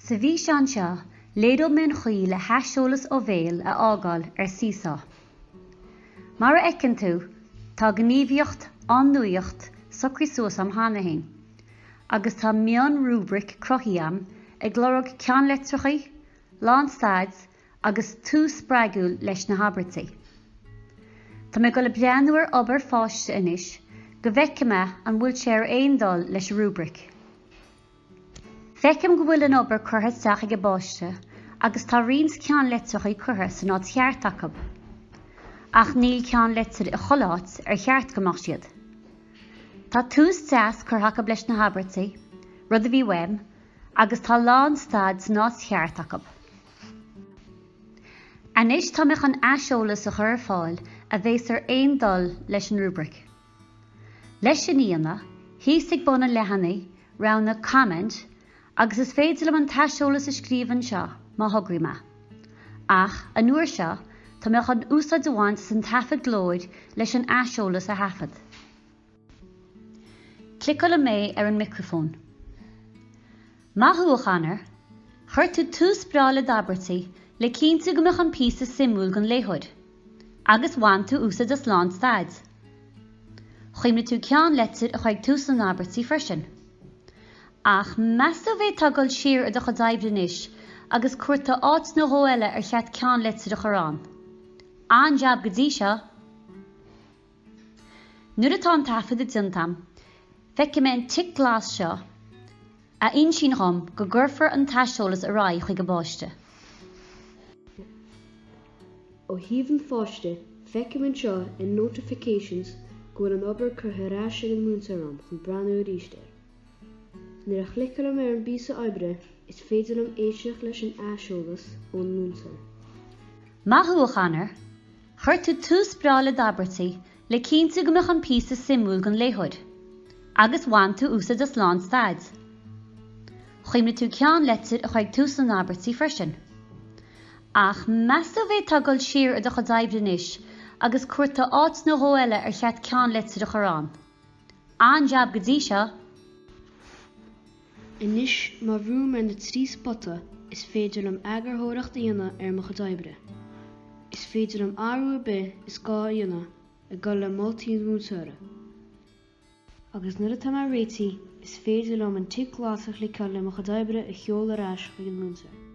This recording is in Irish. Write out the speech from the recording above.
Sa bhfíseán seo, léireoidh mé an chaoi le haiseolas ó bhéal a fhágáil ar Seesaw. Mar a fheiceann tú, tá gníomhaíocht An Nuaíocht socraithe suas a'm cheana féin, agus tá mion-rúibric cruthaithe a'm ag lorg ceannlitreacha, lánstad agus tús spreagúil leis na habairtí. Tá mé ag dul ag breathnú ar obair pháiste anois go bhfeicfidh mé an bhfuil sé ar aon dul leis an rúibric. Feicim go bhfuil an obair curtha isteach ag an bpáiste agus tá roinnt ceannlitreacha curtha san áit cheart acu. Ach níl ceannlitir i chuile áit ar cheart go mbeadh siad. Tá tús deas curtha acu leis na habairtí, rud a bhí uaim, agus tá lánstad san áit cheart acu. Anois tá mé chun aiseolas a chur ar fáil a bhéas ar aon dul leis an rúibric. Leis sin a dhéanamh, thíos ag bun an leathanaigh, roghnaigh 'Comment' agus is féidir liom an t-aiseolas a scríobh anseo má thograím é. Ach, an uair seo, tá mé chun úsáid a bhaint as an taifead glóir leis an aiseolas a thaifead. Cliceálfaidh mé ar an micreafón. Maith thú, a Chonor! Chuir tú tús breá le d'abairtí le cinntiú go mbeadh an píosa suimiúil don léitheoir. Agus bhain tú úsáid as lánstad. Chuimhnigh tú ceannlitir a chur ag tús na n-abairtí freisin. Ach meas tú an bhféadfá dul siar ar do chuid oibre anois agus cuartú áit nó dhó eile ar cheart ceannlitir a chur ann? An-jab go dtí seo! Nuair atá an taifeadadh déanta a'm, feicfidh mé an tic glas seo, a insíonn dhom go gcuirfear an t-aiseolas ar aghaidh chuig an bpáiste. Ó thaobh an pháiste, feicim anseo in Notifications go bhfuil an obair curtha ar ais ag an múinteoir a'm chun breathnú arís air. Nuair a chliceálaim ar an bpíosa oibre, is féidir liom éisteacht leis an aiseolas ón múinteoir. Maith thú, a Chonor! Chuir tú tús breá le d'abairtí le cinntiú go mbeadh an píosa suimiúil don léitheoir. Agus bhain tú úsáid as lánstad. Chuimhnigh tú ceannlitir a chur ag tús na n-abairtí freisin. Ach meas tú an bhféadfá dul siar ar do chuid oibre anois agus cuartú áit nó dhó eile ar cheart ceannlitir a chur ann? An-jab go dtí seo! Anois má bhrúim ar na 3 spota is féidir liom eagarthóireacht a dhéanamh ar mo chuid oibre. Is féidir liom athrú ar bith is gá a dhéanamh ag dul le moltaí an mhúinteora. Agus nuair atá mé réitithe is féidir liom an tic glas a chliceáil le mo chuid oibre a sheoladh ar ais chuig an múinteoir.